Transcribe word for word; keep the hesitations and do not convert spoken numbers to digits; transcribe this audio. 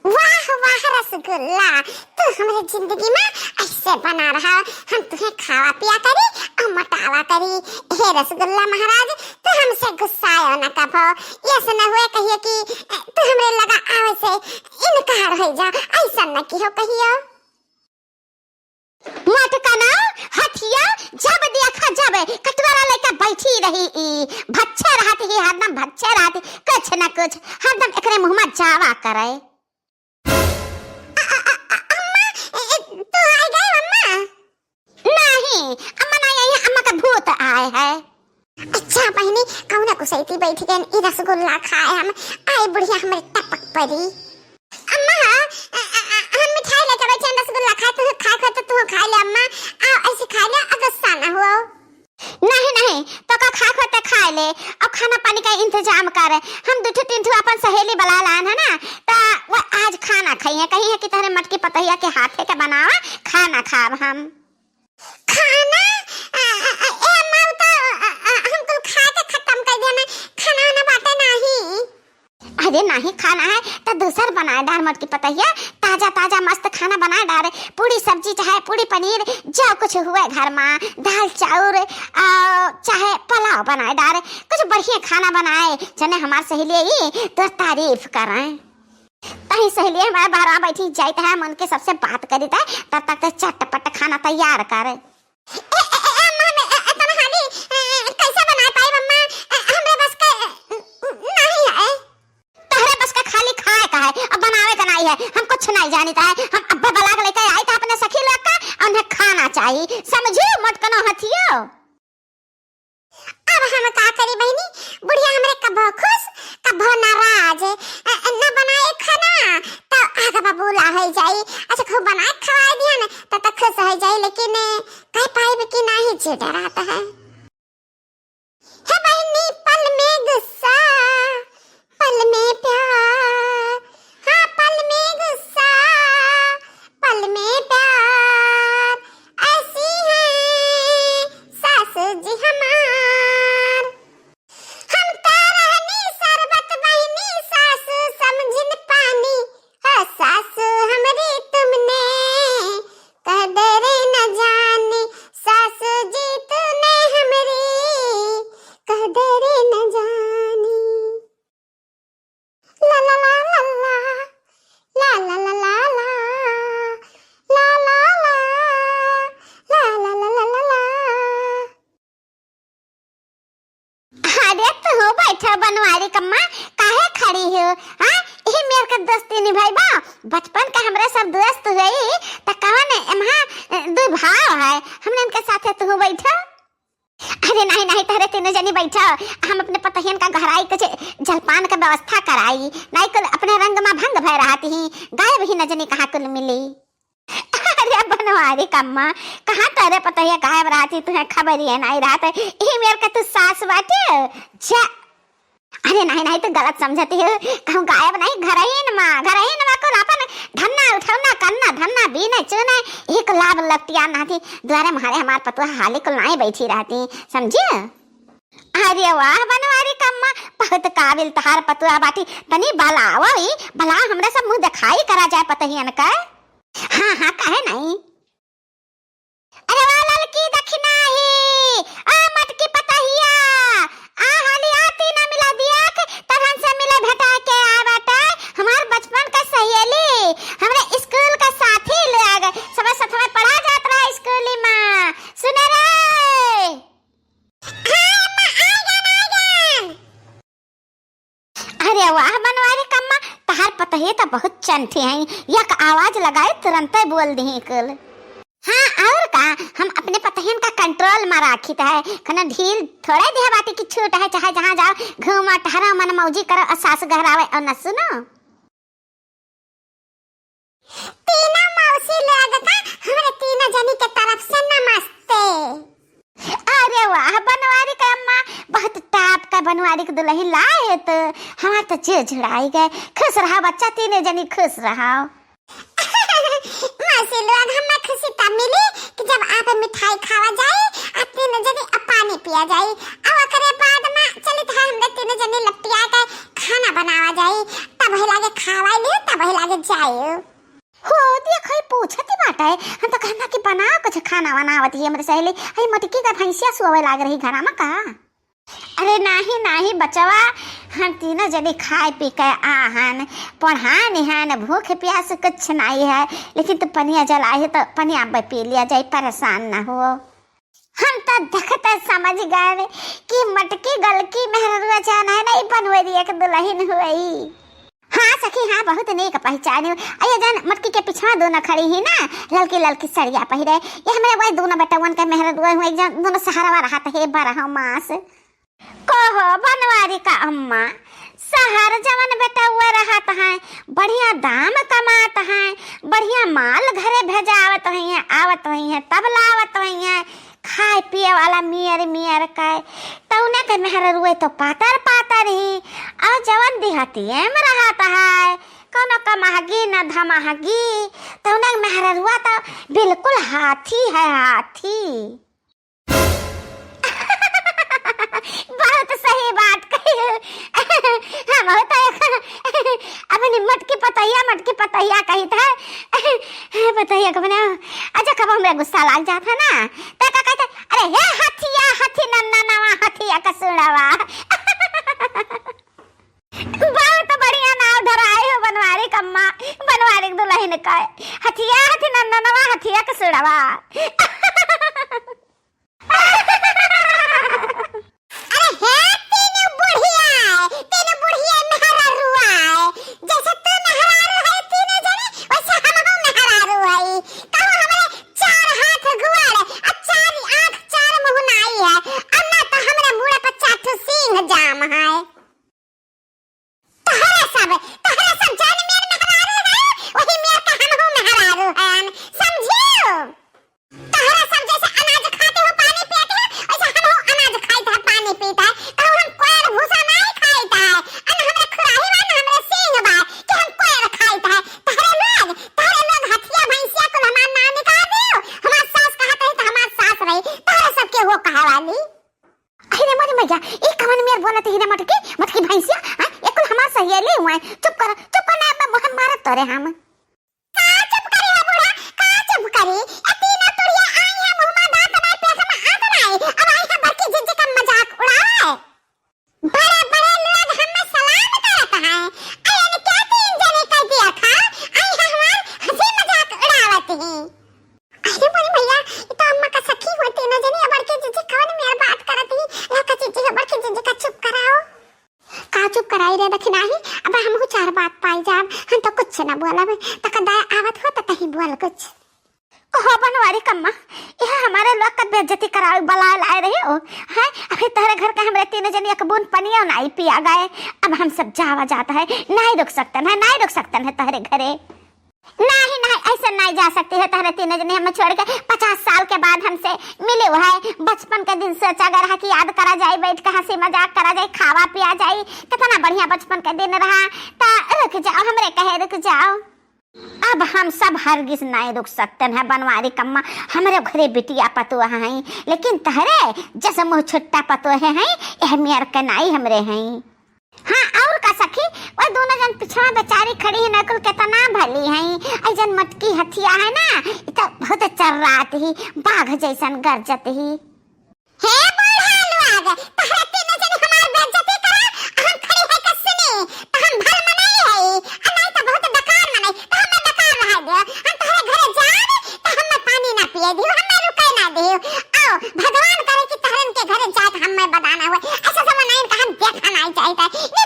वाह, वाह रसगुल्ला, तू हमरे जिंदगी मा ऐसे बना रहा, हम तुहे खावा पिया करी अउर मोटावा करी। हे रसगुल्ला महाराज, तू हमसे गुस्सायो न कभो, ऐसे न हुए कहियो कि, अ, तू हमरे लगा आवे से इनकार होइ जा, ऐसा न किहो कहियो। मोटकनो, हथिया, जब देखा जब कटोरा लेके बैठी रही ई, भच्छे रहत ही, हरदम भच्छे रहत ही, कुछ न कुछ, हरदम एकरे मुँह मा जावा करे। अ-, अ-, अ-, अ-, अम्मा, ए, ए, तू आ गई अम्मा? नहीं, अम्मा नहीं आई है, अम्मा का भूत आए है। अच्छा बहिनी, कौना कुसैती बैठ गए ई रसगुल्ला खाए हम, आए बुढ़िया हमरे टपक परी। अम्मा, हाँ, अ, अ, अ, हम मिठाई लेके बैठे हैं, रसगुल्ला खाए, तू खाए खो तो तू खा ले अम्मा, आ, ऐसे खा ले, आ गुस्सा ना हुओ। नहीं, नहीं, तो का खाए खो तो खा ले, अब खाना पानी का इंतजाम कर, हम दू ठो तीन ठो अपन सहेली बुला लान है ना, तो वो आज खाना खाई है, कही है कि तोहरे मटकी पतहिया के हाथे के बनावा खाना खाब हम। खाना? अ, अ, अ, ए अम्मा, उ तो, अ, अ, अ, हम कुल खा के खत्म कर देना, खाना वाना बाटे नाही। अरे नाही खाना है, तो दूसर बनाए डार मोटकी पतहिया, ताजा ताजा मस्त खाना बनाए डार, पूड़ी सब्जी चाहे पूड़ी पनीर, जो कुछ हुए घर मा, दाल चाउर, आ, चाहे पुलाव बनाए डार, कुछ बढ़िया खाना बनाए, जने हमार सहेली ई तोर तारीफ करें। तही सहेली हमारे बहरा बैठी जाइत है, हम उनके सबसे बात करी था, तब तक ते चटपट खाना तैयार कर। ए, ए, ए, ए, अम्मा, हमें, ए, इतना हाली, ए, ए, कैसे बनाए पाई अम्मा? ए, हमरे बस के, ए, नहीं है। तोहरे बस का खाली खाए का है, अब बनावे का नहीं है। हम कुछ नहीं जानित है, हम अब्बे बलाक लेके आई था अपने सखी लोग का, उन्हें खाना चाहिए, समझू मोटकनो हथियो। अब हम का करी बहिनी, बुढ़िया हमरे कभो खुश, कभो नाराज, अ, अ, न बनाए खाना, तो आग बबूला होइ जाई। अच्छा, खूब बनाए खवाए दिया न, तो, तो खुश होइ जाई, लेकिन, अ, कह पाइब कि नाही, जे डरात है। हे बहिनी, पल में गुस्सा, पल में प्यार, हाँ, पल में गुस्सा, पल में प्यार, ऐसी है सासू जी हमार। हम तो रहनी शरबत बहिनी, सासू समझिन पानी, हो सासू हमरी तुमने कदर न जानी, सासू जी तूने हमरी कदर न जानी। ला ला ला ला ला, ला ला ला ला ला, ला ला ला, ला ला ला ला ला। अरे तू बैठा बनवारी कम्मा, काहे खड़ी हो? हाँ, यही मेर के दोस्ती निभाई बा। बचपन के हमरे सब दोस्त हुई, त कवन एम्हा, अ, दुई भाव है, हमने इनके साथे तू बैठा। अरे नहीं, नहीं, तहरे तीनों जनी बैठा, हम अपने पतहियन का घराई कुछ जलपान का व्यवस्था कराई, नहीं कुल अपने रंग मा भंग भय रहती ही, गायब ही न जनी कहाँ कुल मिली। अरे बनवारी कम्मा, कहाँ तोरे पतोहिया गायब रहती, तुहे खबर ही नहीं रहत, यही मेर का तू सास बाटे, जा। अरे नहीं, नहीं, तू गलत समझती हो, कहूँ गायब नहीं, घरहीन मा, घरहीन मा कुल अपन धन्ना उठौना करना, धन्ना बीने चुने, एक लाभ लपटिया ना थी, द्वारे मारे हमार पतोह हाली कुल नहीं बैठी रहती, समझी? अरे वाह बनवारी कम्मा, बहुत काबिल तहार पतोह बाटी, तनी बलाओ ही, भला हमरा सब मुँह दिखाई करा जाए पतोहियन का। हाँ, हाँ, काहे नहीं? अरे वाह ललकी दखिनाही, आ मटकी पतहिया, आ हाली आ तीना मिला दिया के, तब हमसे मिले भेटा के आए बाटे, हमार बचपन का सहेली, हमरे स्कूल का साथी लोग, सबे साथ में पढ़ा जात रहा स्कूली मा, सुने रे। हाँ अम्मा, आ गया, आ गया। अरे वाह बनवारी कम्मा, तहार पतोहिया तो बहुत चंठी हैं, एक आवाज लगाए तुरंते बोल दी कुल। हाँ और का, हम अपने पतोहियन का control मा राखित है, कना ढील थोड़े दिया बाटी की छूट है, चाहे जहाँ जाओ घूमो टहरो मन मौजी करो और सास घरावे और न सुनो। तीनों मौसी लोग का हमरे तीनों जनी के तरफ से नमस्ते। अरे वाह बनवारी का अम्मा, बहुत top का बनवारी के दुल्हन लाए तो हमार तो जी जुड़ाई गए। खुश रहा बच्चा, तीनों जनी खुश रहा। मौसी लोग, हमें खुशी तब मिली कि जब आप मिठाई खावा जाए, आप तीनों जनी अब पानी पिया जाए, और ओकरे बाद में चलित है हमरे तीनों जनी लपटिया के खाना बनावा जाई, तबही लागे खावाई ले, तबही लागे जाई। हो, देखो, ई पूछत ही बाटे। हम तो कहना कि बनाओ कुछ खाना बनावत ही हमरे सहेली। हई मटकी का भैंसिया सोवे लाग रही घरा में का? अरे नाही, नाही बचवा, हम तीनों जनी खाए पी के आहन, पढ़ान हन, भूख प्यास कुछ नाही है, लेकिन तू पनिया जलाए है तो पनिया अब पी लिया जाए, परेशान ना हो। हम तो देखते समझ गए कि मटकी गलकी मेहररुआ जान है ना, ई बनवरिया के दुल्हन हुई। हाँ सखी, हाँ, बहुत नीक पहचानी। अये जन मटकी के पिछवा दोनों खड़ी ही ना, ललकी ललकी सड़िया पहिरे, ये हमरे वही दोनों बेटवन के मेहररुआ हुए, एक जन दोनों सहारवा रहत है बारह मास। कहो बनवारी का अम्मा, सहर जवन बेटवा रहत हैं, बढ़िया दाम कमात हैं, बढ़िया माल घरे भेजावत हुई हैं, आवत हुई हैं, तब लावत हुई हैं, खाए पिए वाला मियर मियर के, तौने के मेहररुए तो पातर पातर ही, और जवन दिहतिये में रहत है, कौनो कमहगी न धमहगी, तौने के मेहररुआ तो बिल्कुल हाथी है, हाथी। बहुत सही बात कही। हम होता है अपनी मटकी पतहिया, मटकी पतहिया कही था। पतहिया को बना। अच्छा, कब हमरा गुस्सा लाग जात है ना, तो का कहते, "अरे हे हथिया, हथी नन्ना नवा, हथिया का सुड़ावा।" बहुत बढ़िया नाव धराए हो बनवारी कम्मा, बनवारी दुल्हन का। हथिया, हथी नन्ना नवा, हथिया का सुड़ावा। अरे हे तीनों बुढ़िया, तीनों बुढ़िया मेहरारुआ, जैसे तू मेहरारू है तीनों जने, वैसे हमहू मेहरारू है। कहो हमरे चार हाथ गोड़, आ चार आँख, चार मुँह नाई है, और ना तो हमरे मुड़े पर चार ठो सींग जाम है। तोहरा सब, तोहरा सब जौन मेर मेहरारू है, वही मेर का हमहू मेहरारू हन, समझियो? तोहरा सब जैसे अनाज खाते हो, पानी पीते हो, वैसे हमहू अनाज खाइत है, पानी पीत है। कहूँ हम कोयर भूसा नाई खाइत है, अन हमरे खुराही बा, न हमरे सींग बा, कि हम कोयर खाइत है। तोहरे लोग, तोहरे लोग हथिया भैंसिया कुल हमार नाम निकाल दियो। हमार सास कहत रही तो हमार सास रही, तोहरा सब के हो कहे वाली। अरे रे मोरी मैया, ई कवन मेर बोलत ही रे मटकी, मटकी भैंसिया, हाँ? ये कुल हमार सहेली हुए। चुप कर, चुप कर ना, अब हम मारत तोरे हम। का चुप करी हो बूढ़ा, का चुप करी? ए तीनों तुड़िया आई है, मुँह में दांत नाई, पेट में आंत नाई, अब आई है बड़की जिज्जी का मजाक उड़ाए। बड़े बड़े लोग हमें सलाम करत हैं, अरे क्या तीन जने कर दिया था, आई है हमार हंसी मजाक उड़ावत ही। अरे मोरी भैया, ये तो अम्मा का सखी होती ना जनी, बड़की जीजी कौन मेर बात करत ही? लड़का जीजी, बड़की जीजी का चुप कराओ। का चुप कराई रे दखिनाही? अब हमहू चार बात पाई जाब, हम तो कुछ न बोलब। तका दया आवत हो तो कहीं बोल कुछ। कहो बनवारी कम्मा, यह हमारे लोग का बेइज्जती करावे बलाए लाए रही हो, हैं? अभी तोहरे घर के हमरे तीनों जनी एक बूंद पनियो नाई पिया गए। अब हम सब जावा जात है, नाई रुक सकतन है, नाई रुक सकतन है तोहरे घरे। नाही, नाही, ऐसे नाही जा सकती है, तहरे तीनों जने हमें छोड़ के पचास साल के बाद हमसे मिले हुआ है। बचपन के दिन सोचा अगर है कि याद करा जाए, बैठ के हंसी मजाक करा जाए, खावा पिया जाए, कितना बढ़िया बचपन के दिन रहा। ता रुक जाओ, हमरे कहे रुक जाओ। अब हम सब हरगिज नहीं रुक सकते हैं बनवारी कम्मा, हमरे घरे बिटिया पतोह हैं, लेकिन तहरे जस मुँह छुट्टा पतोह हैं, यह मेर के नाई हमरे हैं। हाँ, और का सखी, वह दोनों जन पिछवा बेचारी खड़ी है, नकुल कितना भली हैं। ऐ जन मटकी हथिया है ना, इ तो बहुत चर्रात ही, बाघ जैसन गरजत ही। हे बूढ़ा लोग, तहरा तीनों जन हमार बेइज्जती करा, हम खड़ी है के सुनी, तो हम भल मनई है, आ नहीं तो बहुत बेकार मनई, तो हमें बेकार रह दे। हम तहरे घरे जाब, तो हमें पानी ना पिए दियो, हमें रुके ना दियो। आओ, भगवान करे कि तहरन के घरे जाए, तो हमें बदाना हुए। ऐसा सब मनई का हम देखा नहीं चाहिए।